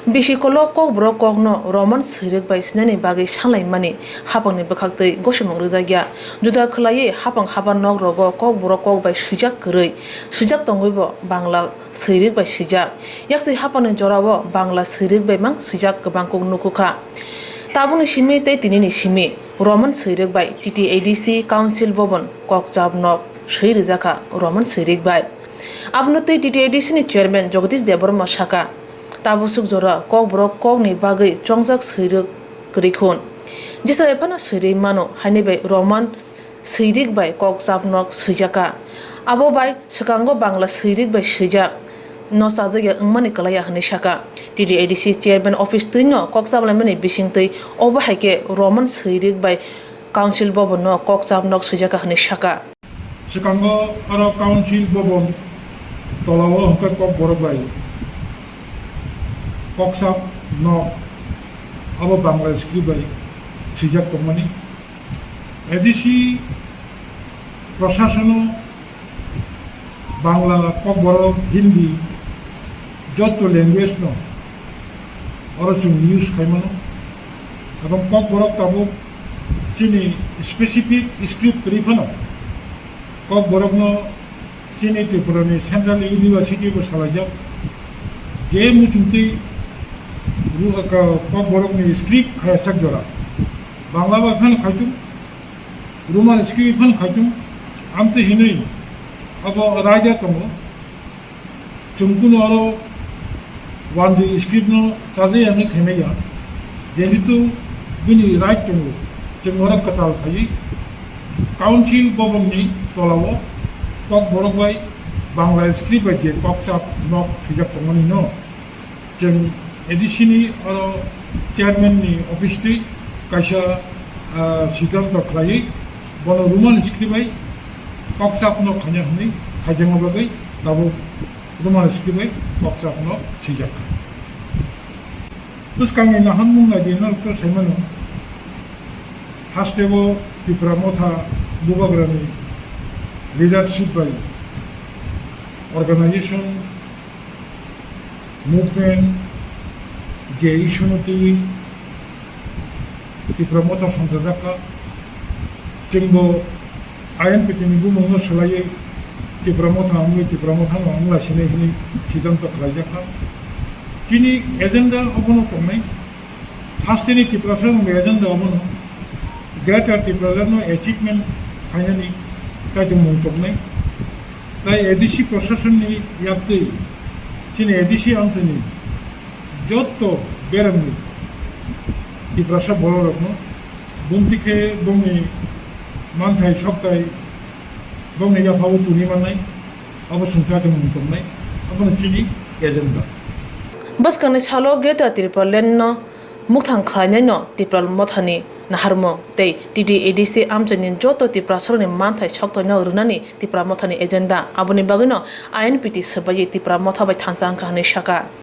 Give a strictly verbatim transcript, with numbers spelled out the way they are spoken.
Bisi kolok kokborok kokno Roman swirwk bai swinani bagwi sanlaimani hapangni bwkhaktwi gosimung rwjakya. Juda khwlaiwi hapang habar nok rogo kokborok kok bai swijak kwrwi, swijak tongwibo Bangla swirwk bai swijak. Yaksi hapangni jorao Bangla swirwk bai mang swijak kwbang kuk nukhukha. Tabukni simi tei tinini simi Roman swirwk bai T T A D C Council Bhavan kokchap nok swi rwjakha Roman swirwk bai. Abono twi T T A D C ni chairman Jagadish Debbarma saka, tabusuk jora kokborok kokni bagwi chongjak swirwk kwrwi khun. Jesa ephano swirwi mano haini bai Roman swirwk bai kokchap nok swijakha. Abo bai swkango Bangla swirwk bai swijak no chajakya wngmani kwlaiya hwnwi saka. T T A D C chairman office twino kokchap laimani bisingtwi obo hai khe Roman swirwk bai Council Bhavan no kokchap nok swijakha hwnwi saka. Swkango oro Council Bhavan tolao hwnkhe kokborok bai kokchap nok abo Bangla script bai swijak tongmani. A D C prosasono Bangla, Kokborok, Hindi, joto language no oro chwng use khai mano. Ebong Kokborok tabuk chini specific script kwrwi phano Kokborok no chini Tripura ni Central University bo salaijak. Je muchungtwi ru-, ka-, Kokborok ni script khayajak jora. Bangla bai phano khaitung, Roman script phano khaitung, amtwi hinwi abo raida tongo. Chwng kunu oro wanjwi script no chajaya hwnwi khaimaya, jehetu bini right tongo, chwng oro kwtal khaiwi Council Bhavan ni tolao Kokborok bai Bangla script bai je kokchap nok swijak tongmani no. Chwng A D C ni oro chairman ni office twi kaisa, ah, siddhanto khlaiwi bono Roman script bai kokchap no khaina hwnwi khaijakma bagwi tabuk Roman script bai kokchap no swijak kha. Bwskangni naharmung naidi norok to saimano, haste o Tipra Motha Bubagrani leadership bai organization movement je issue no twiwi Tipra Motha songchajak kha. Chwngbo I N P T ni bumungno swlaiwi Tipra Motha wngwi Tipra Mothano wngla sinai hwnwi siddhanto khlaijak kha. Chini agenda obono tongnai. Hasteni Tiprasa ni agenda obono Greater Tipraland no achievement khainani kaitor mung tongnai. Tai A D C prosasonni yaktwi chini A D C amtwini jotto beremni Tiprasa bororokno bumti khe bongni manthai soktai bongni yaphao tuni mannai, abo chwng kaitor mung tongnai, abono chini agenda. Bwskangni salo Greater Tipraland no mukthang khlainaino Tipra Mothani naharmung tei T T A D C amchaini joto Tiprasarokni manthai soktoino rwnani Tipra Mothani agenda. Aboni bagwino I N P T swbaiwi Tipra Motha bai thansa wngkha hwnwi sakha.